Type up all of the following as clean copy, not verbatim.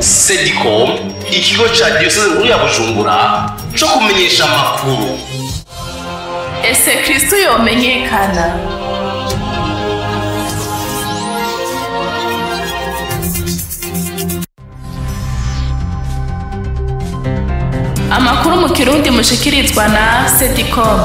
Sedicom, ikigo ca diyoseze nkuru ya Bujumbura co kumenyesha amakuru. Ese Kristo yomenyekana? Amakuru mu Kirundi mushikirizwa na Sedicom.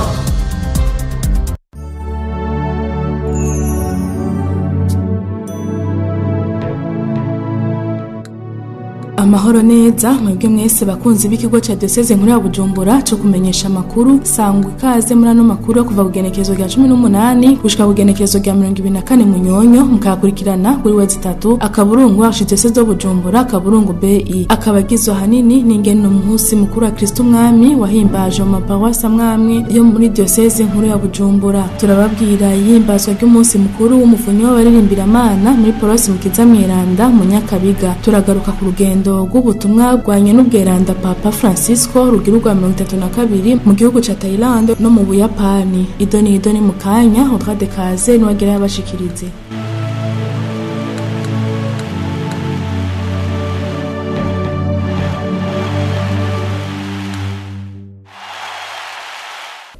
Amahoro neza mwebwe mwese bakunzi b'ikigo ca Diocese nkuru ya Bujumbura cyo kumenyesha amakuru, sangwa ikaze muri ano makuru kuva kugenekerezo rya 18 gushika kugenekerezo rya 24 Munyonyo, mukakurikirana kuri wezi 3 akaburungu Archidiocese de Bujumbura akaburungu BI. Akabagizwe hanini n'ingene umunsi mukuru wa Kristo Umwami wahimbaje mu maparuwasi amwamwe yo muri Diocese nkuru ya Bujumbura. Turababwira ihimbazwa ry'umunsi mukuru w'umuvunyi w'abaririmbira Imana muri Paruwasi Mukiza Mweranda mu Nyakabiga. Turagaruka ku rugendo rw'ubutumwa rwanye n'ubweranda Papa Francisco rugira urwa 32 mu gihugu ca Thailand no mu Buyapani. Idoni idoni mu kanya Audrey de Kaze niwagira yabashikirize.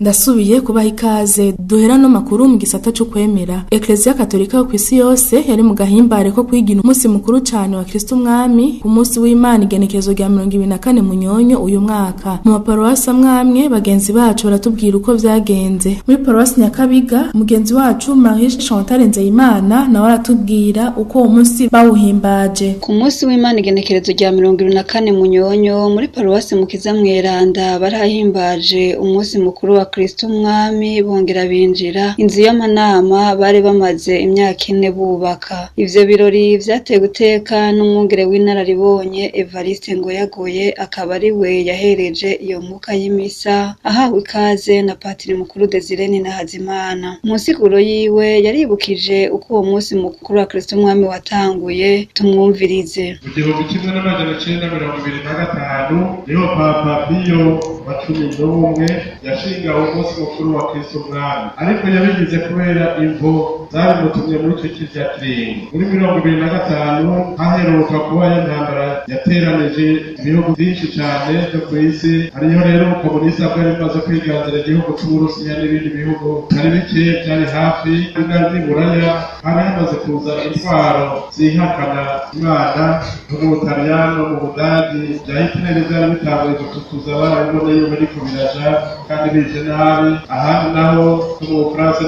Ndasubiye kubaha ikaze. Duhera no makuru mu gisata cyo kwemera. Ecclesia Katolika yo kwisi yose yari mu gahimbare ko kwigina umunsi mukuru cyane wa Kristo Umwami ku munsi w'Imana igenekerezo rya 24 Munyonyo uyu mwaka. Mu maparuwasi amwamwe bagenzi bacu baratubwira uko vyagenze. Muri paruwasi Nyakabiga mugenzi wacu Marie Chantal Nzeyimana nawe aratubwira uko uwo munsi bawuhimbaje. Ku munsi w'Imana igenekerezo rya 24 Munyonyo muri paruwasi Mukiza Mweranda barahimbaje umunsi mukuru wa Kristo Umwami, bongera binjira inzu y'amanama bari bamaze imyaka ine bubaka. Ivyo birori vyatewe guteka n'umwungere w'inararibonye Evariste Ngoyagoye, akaba ari we yahereje iyo nkuka y'imisa ahawe ikaze na Patiri Mukuru Desire Ninahazimana. Mu nsiguro yiwe yaribukije uko uwo munsi mukuru wa Kristo Umwami watanguye, tumwumvirize. Mu 1925 niho Papa Pio wa 11 yashinga umunsi mukuru wa Kristo Umwami, ariko yabigize kubera imvo zabimutumye muri ico kirya kiringo. Muri 2025 haheruka kuba intambara yateranije ibihugu vyinshi cane vyo kw'isi. Hariho rero ubukomunista bwari bumaze kwiganzira igihugu c'Uburusiya n'ibindi bihugu bitari bike vyari hafi n'i Buraya. Hari hamaze kuza intwaro zihakana Imana no mu Butaliyano, mu Budagi vya Hitler vyari bitanguye gutukuza, barabibona yuko biriko biraja kandi bije nabi. Ahandi naho no mu Bufaransa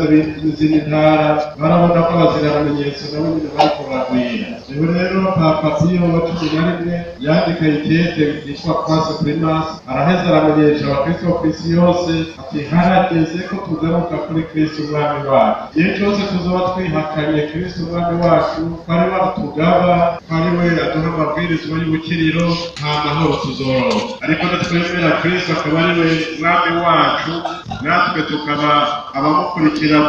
n'izindi ntara barabona ko abaziramenyetso nabo nyene bariko baragwira. Niho rero Papa Pio wa 11 yandika ikete ryitwa Quas Primas, araheza aramenyesha abakristo bo kw'isi yose ati harageze ko tugaruka kuri Kristo Umwami wacu. Igihe cose tuzoba twihakanye Kristo Umwami wacu, ko ari we atugaba, ko ari we aduha amabwirizwa y'ubukiriro, nta mahoro tuzoronka. Ariko nitwemera Kristo akaba ari we Mwami wacu, natwe tukaba abamukurikira,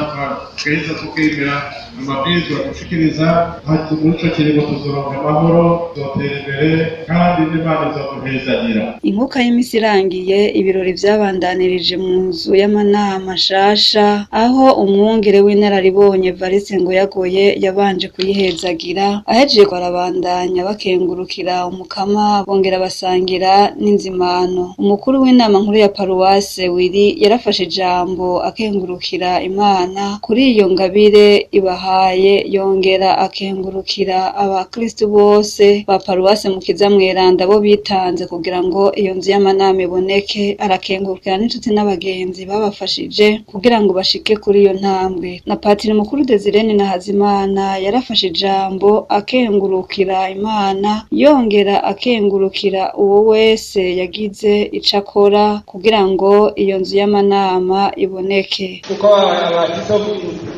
tukaheza tukemera amabwirizwa adushikiriza, muri ico kiringo tuzoronka amahoro, tuzotera imbere kandi n'Imana izoduhezagira. Inkuka y'imisi irangiye, ibirori vyabandanirije mu nzu y'amanama nshasha, aho umwungere w'inararibonye Evariste Ngoyagoye yabanje kuyihezagira. Ahejeje barabandanya bakengurukira umukama, bongera basangira n'inzimano. Umukuru w'inama nkuru ya paruwase Wiri yarafashe ijambo akengurukira Imana kuri iyo ngabire ibahaye, yongera akengurukira abakristo bose ba paruwase Mukiza Mweranda bo bitanze kugira ngo iyo nzu y'amanama iboneke. Arakengurukira n'inshuti n'abagenzi babafashije kugira ngo bashike kuri iyo ntambwe. Na Patiri Mukuru Desire Ninahazimana yarafashe ijambo akengurukira Imana, yongera akengurukira uwo wese yagize ico akora kugira ngo iyo nzu y'amanama iboneke. Kuko abakristo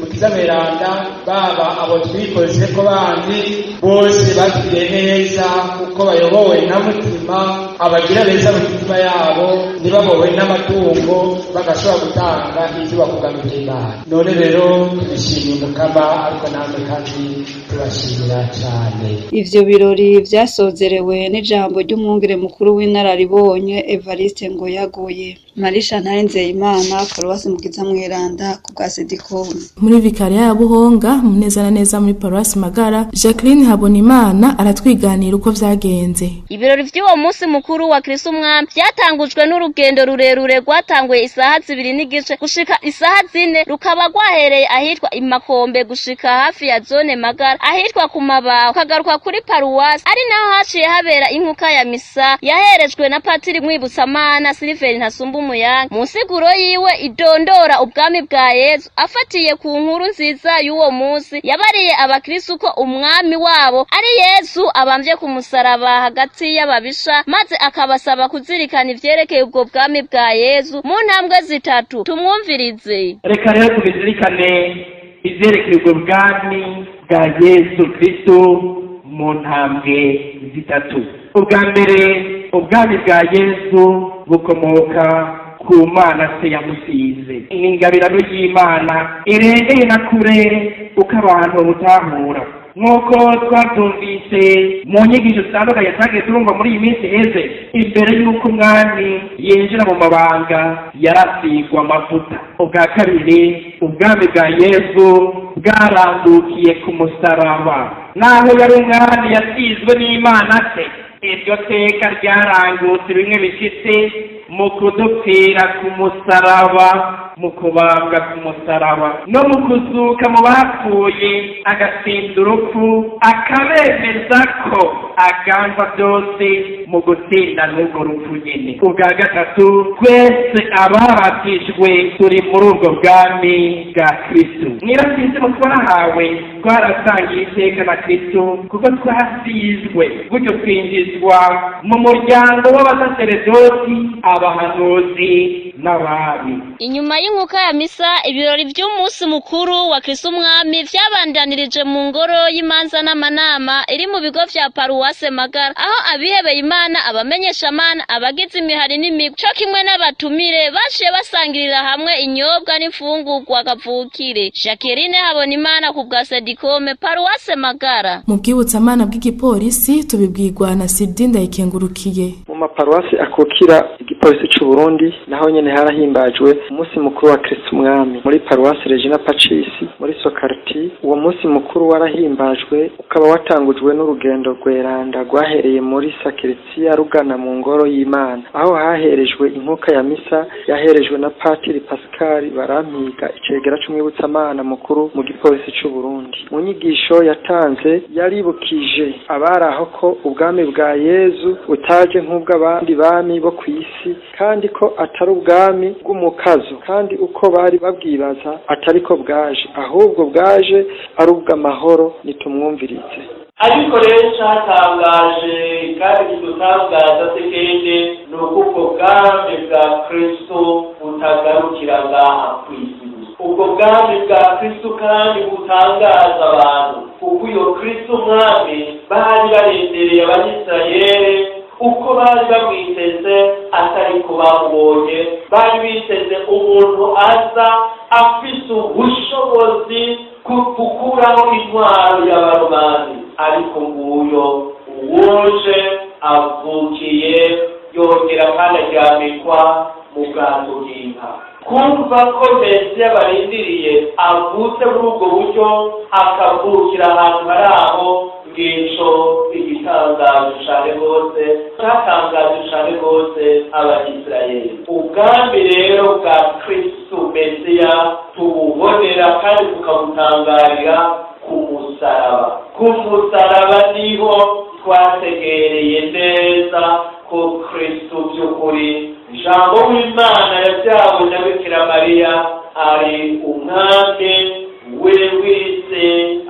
Mukiza Mweranda baba abo twikoze ko bandi bose batugiriye neza, kuko bayobowe na mutima abagira beza mu mitima yabo, ntibabowe n'amatungo, bagashobora gutanga ivyo bakugamije Imana. None rero tubishimiye Umukama, ariko namwe kandi tubashimira cane. Ivyo birori vyasozerewe n'ijambo ry'umwungere mukuru w'inararibonye Evariste Ngoyagoye. Marie Chantal Nzeyimana, Paruwasi Mukiza Mweranda ku bwa Sedicom. Muri Vikariya ya Buhonga Magara, neza na neza muri Paruwasi Magara. Jacqueline Habonimana aratwiganira uko vyagenze. Ibirori vy'uwo munsi mukuru wa Kristo Umwami vyatangujwe n'urugendo rurerure rwatanguye isaha 2:15 gushika isaha 4, rukaba rwahereye ahitwa Imakombe gushika hafi ya zone Magara ahitwa ku Mabaho, kagaruka kuri paruwasi ari naho haciye habera inkuka ya misa yaherejwe na Patiri Mwibutsamana Siliveri Ntasumba Umuyange. Mu nsiguro yiwe idondora ubwami bwa Yezu afatiye ku nkuru nziza y'uwo munsi, yabariye abakristo ko umwami wabo ari Yezu abamvye ku musaraba hagati y'ababisha, maze akabasaba kuzirikana ivyerekeye ubwo bwami bwa Yezu mu ntambwe zitatu. Tumwumvirize. Reka rero tubizirikane ivyerekeye ubwo bwami bwa Yezu Kristo mu ntambwe zitatu. Ubwa mbere, ubwami bwa Yezu bukomoka ku Mana se yamusize. Ni ingabirano y'Imana irengeye na kure uko abantu butahura. Nk'uko twabyumvise mu nyigisho zitandukanye twagiye turumva muri iyi minsi iheze, imbere y'uko umwami yinjira mu mabanga yarasigwa amavuta. Ubwa kabiri, ubwami bwa Yezu bwarandukiye ku musaraba. Naho yari umwami yasizwe n'Imana se, iryo teka ryarangutse bimwe bishitse mu kudupfira ku musaraba, mu kubambwa ku musaraba, no mu kuzuka mu bapfuye, agatsinda urupfu, akabemeza ko aganza byose mu gutsinda n'urwo rupfu nyene. Ubwa gatatu, twese ababatijwe turi muri ubwo bwami bwa Kristo. Mwirasize mu twahawe, twarasangiye iteka na Kristo kuko twasizwe, gutyo twinjizwa mu muryango w'abasaseredoti, abahanuzi n'abami. Inyuma y'inkuka ya misa, ibirori vy'umunsi mukuru wa Kristo Umwami vyabandanirije mu ngoro y'imanza n'amanama iri mu bigo vya Paruwase Magara, aho abihebeye Imana, abamenyeshamana, abagize imihari n'imigwi co kimwe n'abatumire baciye basangirira hamwe inyobwa n'imfungurwa kavukire. Jacqueline Habonimana ku bwa Sedikome, Paruwase Magara. Mu bwibutsamana bw'igipolisi tubibwirwa na Sidi Ndayikengurukiye. Mu maparuwasi akukira igipolisi c'u Burundi naho nyene harahimbajwe umunsi mukuru wa Kristo Umwami. Muri paruwasi Regina Pacis muri Sokarti, uwo munsi mukuru warahimbajwe ukaba watangujwe n'urugendo rweranda rwahereye muri sakiritsiya rugana mu ngoro y'Imana, aho haherejwe inkuka ya misa yaherejwe na Patiri Pascal Barampiga, icegera c'umwibutsamana mukuru mu gipolisi c'u Burundi. Mu nyigisho yatanze yaribukije abari aho ko ubwami bwa Yezu butaje nk'ubw'abandi bami bo kw'isi, kandi ko atari ubwami bw'umukazo, kandi uko bari babwibaza atari ko bwaje, ahubwo bwaje ari ubw'amahoro. Nitumwumvirize. Ariko rero cyatangaje kandi kidutangaza se kende ni uko ubwo bwami bwa Kristo butagarukira ngaha kw'isi. Ubwo bwami bwa Kristo kandi butangaza abantu, kuko iyo Kristo umwami bari barendereye Abanyisirayeli uko bari bamwiteze atari ko bamubonye. Bari biteze umuntu aza afise ubushobozi gukuraho intwaro y'abaromani, ariko nguyo uwuje avukiye yongera kandi aryamikwa mu bwato bw'inka. Kumva ko Mesiya barindiriye avutse muri ubwo buryo, akavukira ahantu hari aho, ngico igitangaje cane rwose, cyatangaje cane rwose Abayisirayeli. Ubwami rero bwa Kristo Mesiya tububonera kandi tukabutangarira ku musaraba. Ku musaraba niho twategereye neza ko Kristo by'ukuri Jambo w'Imana yabyawe na Bikira Mariya ari umwami we wese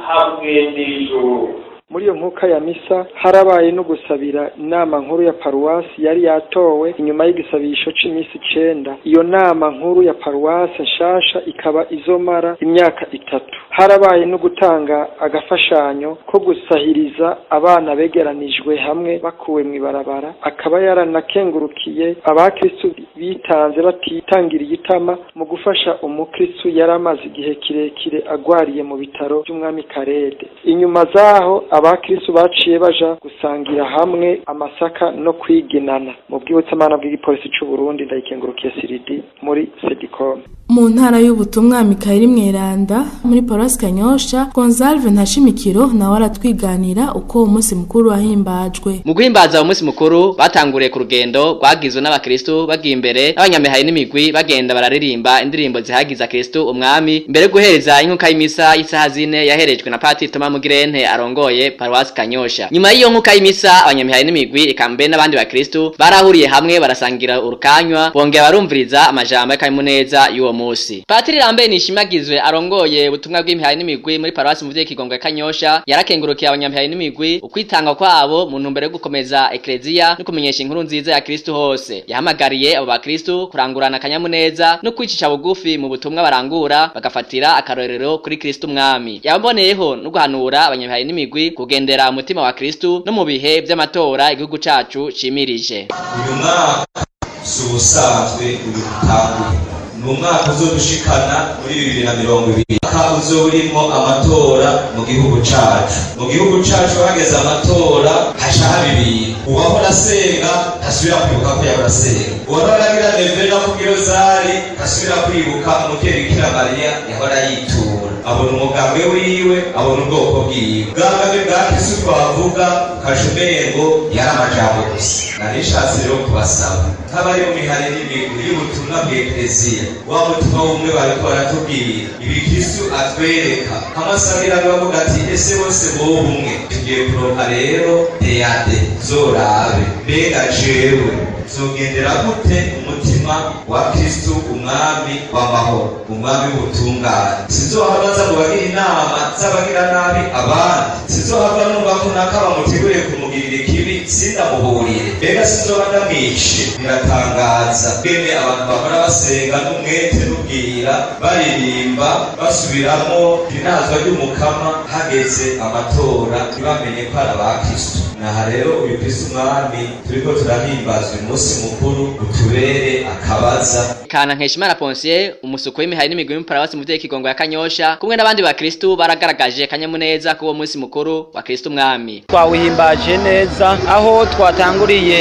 hamwe n'ijuru. Muri iyo nkuka ya misa harabaye no gusabira inama nkuru ya paruwasi yari yatowe inyuma y'igisabisho c'imisi 9. Iyo nama nkuru ya paruwasi nshasha ikaba izomara imyaka 3. Harabaye no gutanga agafashanyo ko gusahiriza abana begeranijwe hamwe bakuwe mw'ibarabara, akaba yaranakengurukiye abakristu bitanze batitangiriye itama mu gufasha umukristu yaramaze igihe kirekire agwariye mu bitaro by'umwami Karede. Inyuma zaho Abakristo baciye baja gusangira hamwe amasaka no kwiginana. Mu bwibutsamana bw'igipolisi c'u Burundi, Ndayikengurukiye Siridi muri Sedicom. Mu ntara y'ubutumwa Mikayeli Mweranda muri Paroisse Kanyosha, Gonzalve Ntashimikiro nawe aratwiganira uko umunsi mukuru wahimbajwe. Mu guhimbaza umunsi mukuru batanguriye ku rugendo rwagizwe n'abakristo bagiye imbere n'abanyamihayi n'imigwi, bagenda bararirimba indirimbo zihagiza Kristo umwami, mbere guhereza inkuka y'imisa y'isaha 4 yaherejwe na Patiri Thomas Mugirente arongoye Paroisse Kanyosha. Nyuma y'iyo nkuka y'imisa, abanyamihayi n'imigwi eka mbe n'abandi bakristo barahuriye hamwe barasangira urukanywa, bongera barumviriza amajambo y'akanyamuneza y'uwo munsi. Patiri Rambe Nishimagizwe arongoye ubutumwa bw'imihayi n'imigwi muri Paroisse Muvyeyi Kigongo ya Kanyosha yarakengurukiye abanyamihayi n'imigwi ukwitanga kwabo mu ntumbero yo gukomeza ekleziya no kumenyesha inkuru nziza ya Kristo hose. Yahamagariye abo bakristo kurangurana akanyamuneza no kwicisha bugufi mu butumwa barangura, bagafatira akarorero kuri Kristo umwami. Yaboneyeho no guhanura abanyamihayi n'imigwi kugendera umutima wa Kristo no mu bihe vy'amatora igihugu cacu cimirije. Uyu mwaka si ubusanzwe, uyu utanguye ni umwaka uzodushikana muri 2020, umwaka uzorimwo amatora mu gihugu cacu. Mu gihugu cacu hageze amatora haca haba ibintu. Uwahora asenga ntasubira kwibuka ko yahora asenga, uwahora agira nevena ku girozari ntasubira kwibuka umuvyeyi Bikira Mariya yahora yitura. Abona umugambwe wiwe, abona ubwoko bwiwe. Bwagame bwa Kristo twavuga ukaca umengo yari amajambo gusa. Narishatse rero kubasaba nk'abari mu mihari n'imigwi y'ubutumwa bw'Ekleziya, wa mutima w'umwe bariko baratubwira ibi Kristo atwereka, amasabira bavuga ati ese bose boba umwe. Tugiye kuronka rero deyade zorabe mbega jewe zogendera gute umutima wa Kristo umwami w'amahoro, umwami w'ubutungane. Sizohava nza mu bagira inama z'abagira nabi abandi, sizohava numva ko naka bamuteguriye kumugirira ikibi sindamuburire, mbega sizoba ndamwishe. Biratangaza bene abantu bahora basenga n'umwete n'ubwira, baririmba basubiramo inazwa ry'umukama, hageze amatora ntibamenye ko ari aba Kristo. Naha rero uyu Kristo umwami turiko turahimbaza uyu munsi mukuru utubere akabaza. Kana Nkeshimana Ponsier umusuku w'imihayi n'imigwi muri Paroisse Muvyeyi Kigongo ya Kanyosha kumwe n'abandi bakristo baragaragaje kanyamuneza kuwo munsi mukuru wa Kristo umwami. Twawuhimbaje neza aho twatanguriye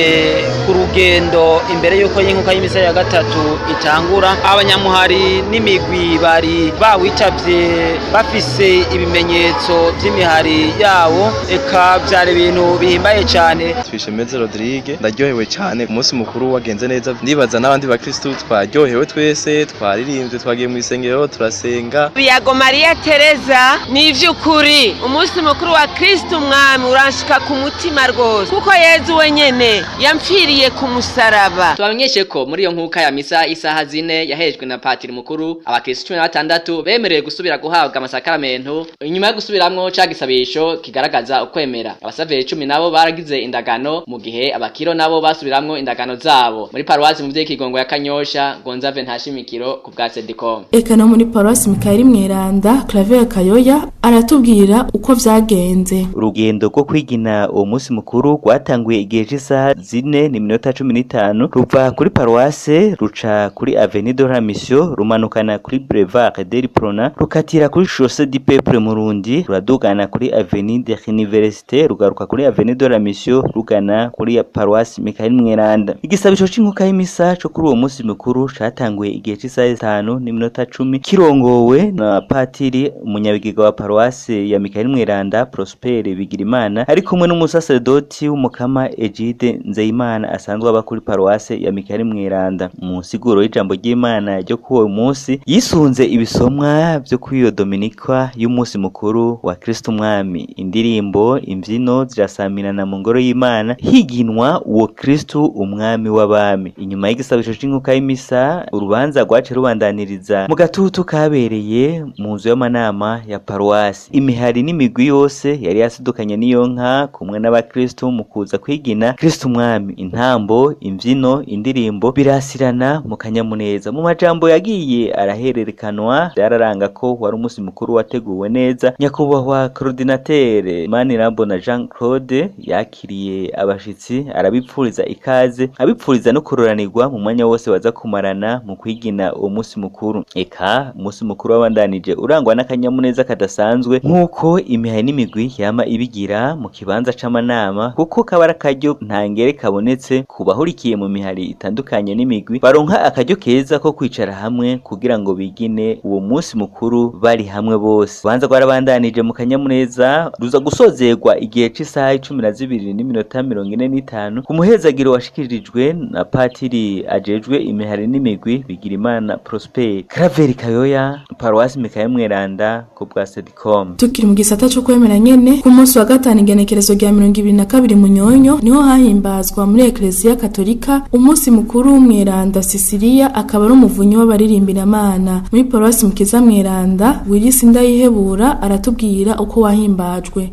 ku rugendo imbere yuko y'inkuka y'imisa ya gatatu itangura. Abanyamuhari n'imigwi bari bawitavye bafise ibimenyetso vy'imihari yabo, eka vyari ibintu bihimbaye cyane. Twishemeze Rodrigue, ndaryohewe cyane, umunsi mukuru wagenze neza, ndibaza n'abandi bakristo twaryohewe twese, twaririmbye, twagiye mu isengero turasenga. Biyago Maria Teresa, ni ivy'ukuri umunsi mukuru wa Kristo umwami uranshika ku mutima rwose, kuko Yezu wenyene yampfiriye ku musaraba. Tubamenyeshe ko muri iyo nkuka ya misa isaha 4 yahejwe na patiri mukuru, abakristo 16 bemerewe gusubira guhabwa amasakaramentu inyuma yo gusubiramwo ca gisabisho kigaragaza ukwemera. Abasaveri 10 nabo baragize indagano, mu gihe abakiro nabo basubiramwo indagano zabo. Muri Paroisse Muvyeyi Kigongo ya Kanyosha, Gonzave Ntashimikiro ku bwa Sedicom. Eka no muri Paroisse Mikayeli Mweranda, Claver Kayoya aratubwira uko vyagenze. Urugendo rwo kwigina uwo munsi mukuru rwatanguye igihe c'isaha 4:15, ruva kuri Paroisse ruca kuri Avenue de la Mission, rumanukana kuri Boulevard de l'Iprona, rukatira kuri Chaussée du Peuple Murundi, ruradugana kuri Avenue de l'Université, rugaruka kuri Avenue de la Mission, rugana kuri Paroisse Mikayeli Mweranda. Igisabisho c'inkuka y'imisa co kuri uwo munsi mukuru catanguye igihe c'isaha 5:10, kirongowe na Patiri umunyabigega wa Paroisse ya Mikayeli Mweranda Prosper Bigirimana, ari kumwe n'umusaseredoti w'umukama Egide Nzeyimana asanzwe aba kuri Paroisse ya Mikayeli Mweranda. Mu nsiguro y'ijambo ry'Imana ryo kuri uwo munsi yisunze ibisomwa vyo kuri iyo Dominika y'umunsi mukuru wa Kristo umwami. Indirimbo, imvyino zirasaminana mu ngoro y'Imana higinwa uwo Kristo umwami w'abami. Inyuma y'igisabisho c'inkuka y'imisa, urubanza rwace rubandaniriza mu gatutu kabereye mu nzu y'amanama ya Paroisse. Imihari n'imigwi yose yari yasidukanye n'iyo nka kumwe n'abakristo mu kuza kwigina Kristo Umwami. Intambo, imvyino, indirimbo birasirana mu kanyamuneza. Mu majambo yagiye arahererekanwa byararanga ko wari umunsi mukuru wateguwe neza. Nyakubahwa coordinateur Manirambona Jean Claude yakiriye abashitsi, arabipfuriza ikaze, abipfuriza no kuroranirwa mu mwanya wose baza kumarana mu kwigina uwo munsi mukuru. Eka umunsi mukuru wabandanije urangwa n'akanyamuneza kadasanzwe nk'uko imihaye n'imigwi yama ibigira mu kibanza c'amanama, kuko kabara akaryo ntangere kabonetse ku bahurikiye mu mihari itandukanye n'imigwi, baronka akaryo keza ko kwicara hamwe kugira ngo bigine uwo munsi mukuru bari hamwe bose. Urubanza rwarabandanije mu kanyamuneza ruza gusozerwa igihe c'isaha 12:45 ku muhezagiro washikirijwe na patiri ajejwe imihari n'imigwi Bigirimana Prosper. Claver Kayoya, Paruwasi Mikael Mweranda, ku bwa Sedicom. Tukiri mu gisata cyo kwemera nyene, ku munsi wa gatanu igenekerezo rya 22 Munyonyo niho hahimbazwa muri Ecclesia Katolika umunsi mukuru w'Umweranda Sicilia, akaba ari umuvunyi w'abaririmbira-Mana muri Paruwasi Mukiza Mweranda. Wilisi Ndayihebura aratubwira uko wahimbajwe.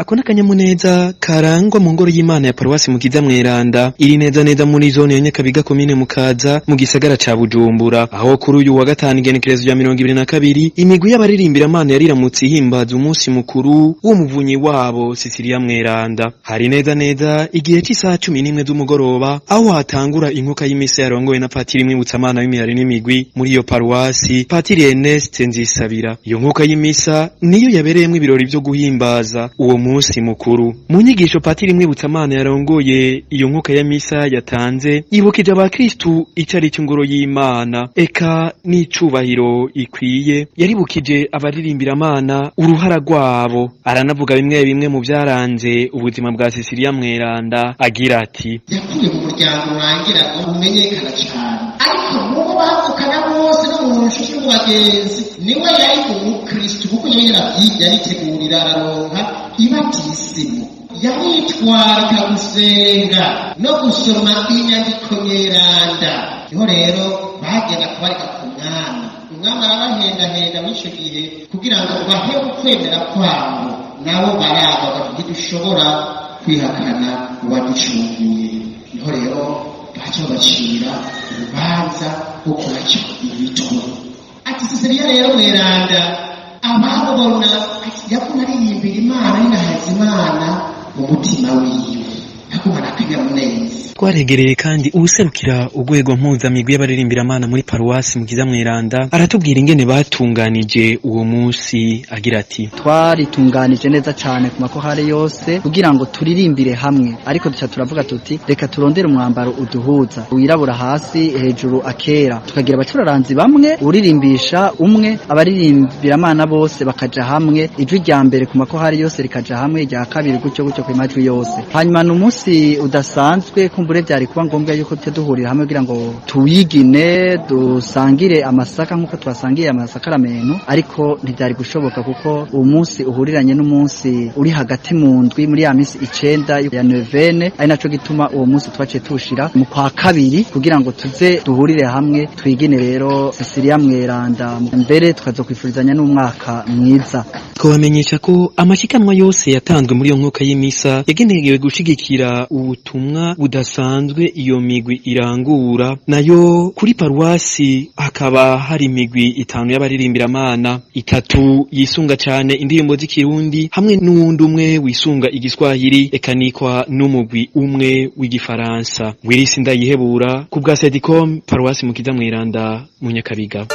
Ako n'akanyamuneza karangwa mu ngoro y'Imana ya Paruwasi Mukiza Mweranda, iri neza neza muri zone ya Nyakabiga komine Mukaza mu gisagara ca Bujumbura, aho kuri uyu wa gatanu igenekerezo rya 22 imigwi y'abaririmbira-Mana yariramutse ihimbaza umunsi mukuru w'umuvunyi wabo Sicilia Mweranda. Hari neza neza igihe c'isaha 11 z'umugoroba aho hatangura inkuka y'imisa yarongowe na Patiri Mwibutsamana w'imihari n'imigwi muri iyo paruwasi, Patiri Ernest Nzisabira. Iyo nkuka y'imisa niyo yabereyemwo ibirori vyo guhimbaza uwo munsi mukuru. Mu nyigisho Patiri Mwibutsamana yarongoye iyo nkuka ya misa yatanze, yibukije abakristu icari c'ingoro y'Imana eka n'icubahiro ikwiye. Yaribukije abaririmbira-Mana uruhara rwabo, aranavuga bimwe bimwe mu vyaranze ubuzima bwa Sicilia Mweranda agira ati: Yakuye mu muryango urangira umenyekana cane, ariko mubo bavukana bose no mu nshuti no mu bagenzi niwe yari umukristu, kuko yari yaritegurira araronka ibatisimu, yaritwarika gusenga no gusoma inyandiko nyeranda. Niho rero bagenda kubarika ku mwami, umwami arabahendahenda muri ico gihe kugira ngo bahe ukwemera kwabo, nabo baraba bati ntidushobora kwihakana uwaducunguye. Niho rero baca babacira urubanza rwo kubaca imitwe. Ati Sicilia rero Mweranda ababona yaguma aririmbira Imana yinahaza Imana mu mutima wiwe, yagumana akanyamuneza. Twaregereye kandi uwuserukira urwego mpuzamigwi y'abaririmbira-Mana muri Paruwasi Mukiza Mweranda, aratubwira ingene batunganije uwo munsi agira ati: Twaritunganije neza cyane ku makohare yose kugira ngo turirimbire hamwe, ariko duca turavuga tuti reka turondere umwambaro uduhuza, wirabura hasi hejuru akera, tukagira abacuraranzi bamwe, uririmbisha umwe, abaririmbira-Mana bose bakaja hamwe, ijwi rya mbere ku makohare yose rikaja hamwe, rya kabiri gutyo gutyo ku majwi yose. Hanyuma ni umunsi udasanzwe, kumbure byari kuba ngombwa yuko duhurira hamwe kugira ngo tuwigine, dusangire amasaka nkuko twasangiye amasakaramentu, ariko ntibyari gushoboka kuko uwo munsi uhuriranye n'umunsi uri hagati mu ndwi muri ya minsi 9 ya nevene, ari naco gituma uwo munsi twaciye tuwushira mu kwa kabiri kugira ngo tuze duhurire hamwe twigine rero Sicilia Mweranda, mbere tukazokwifurizanya n'umwaka mwiza. Twabamenyesha ko amashikanwa yose yatanzwe muri iyo nkuka y'imisa yagenewe gushigikira ubutumwa budasanzwe iyo migwi irangura. Nayo kuri paruwasi hakaba hari imigwi 5 y'abaririmbira-Mana, 3 yisunga cane indirimbo z'ikirundi hamwe n'uwundi umwe wisunga igiswahili, eka nikwa n'umugwi umwe w'igifaransa. Wirisi Ndayihebura ku bwa Sedicom, Paruwasi Mukiza Mweranda mu Nyakabiga.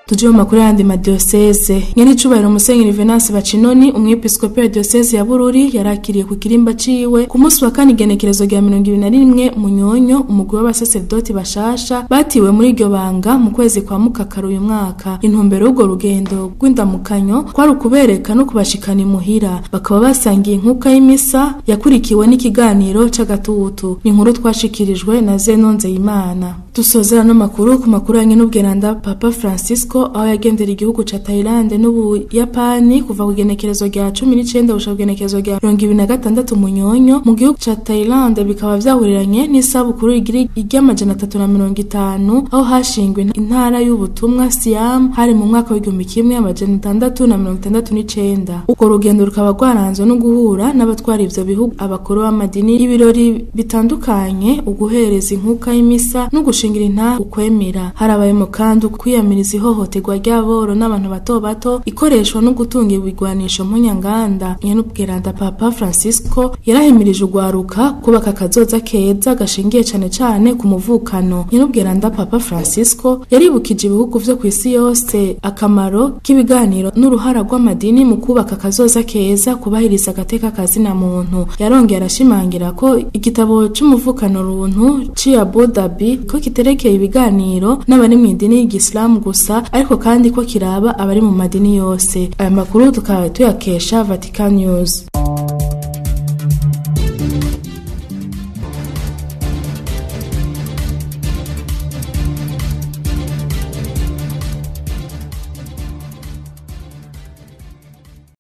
Tuje mu makuru yandi madiocese. Nyene icubahiro Musenyeri Venance Bacinoni, umwepiskopi wa diocese ya Bururi, yarakiriye ku kirimba ciwe ku munsi wa kane igenekerezo rya 21 Munyonyo umugwi w'abasaserdoti bashasha batiwe muri iryo banga mu kwezi kwa Mukakaro uyu mwaka. Intumbero y'urwo rugendo rw'indamukanyo kwari ukubereka no kubashikana imuhira, bakaba basangiye inkuka y'imisa yakurikiwe n'ikiganiro c'agatutu. Ni inkuru twashikirijwe na Zenon Nzeyimana. Dusozera no makuru ku makuru yanye n'ubweranda Papa Francisco Francisco aho yagendera igihugu ca Thailand n'Ubuyapani kuva ku genekerezo rya 19 gushika ku genekerezo rya 26 Munyonyo mu gihugu ca Thailand, bikaba vyahuriranye n'isabukuru igira iry'amajana 350 aho hashingwe intara y'ubutumwa Siam, hari mu mwaka w'1669. Urwo rugendo rukaba rwaranzwe no guhura n'abatwara ivyo bihugu, abakuru b'amadini, ibirori bitandukanye, uguhereza inkuka y'imisa no gushingira intahe ukwemera. Harabayemo kandi kwiyamiriza ihohoterwa ry'aboro n'abantu bato bato, ikoreshwa no gutunga ibigwanisho mpunyanganda. Nyenubweranda Papa Francisco yarahimirije urwaruka kubaka akazoza keza gashingiye cane cane ku muvukano. Nyenubweranda Papa Francisco yaribukije ibihugu vyo kw'isi yose akamaro k'ibiganiro n'uruhara rw'amadini mu kubaka akazoza keza, kubahiriza agateka kazina muntu. Yarongeye arashimangira ko igitabo c'umuvukano runtu ci Abu Dhabi ko kiterekeye ibiganiro n'abari mu idini y'Igislamu gusa, ariko kandi ko kiraba abari mu madini yose. Aya makuru tukaba tuyakesha Vatican News.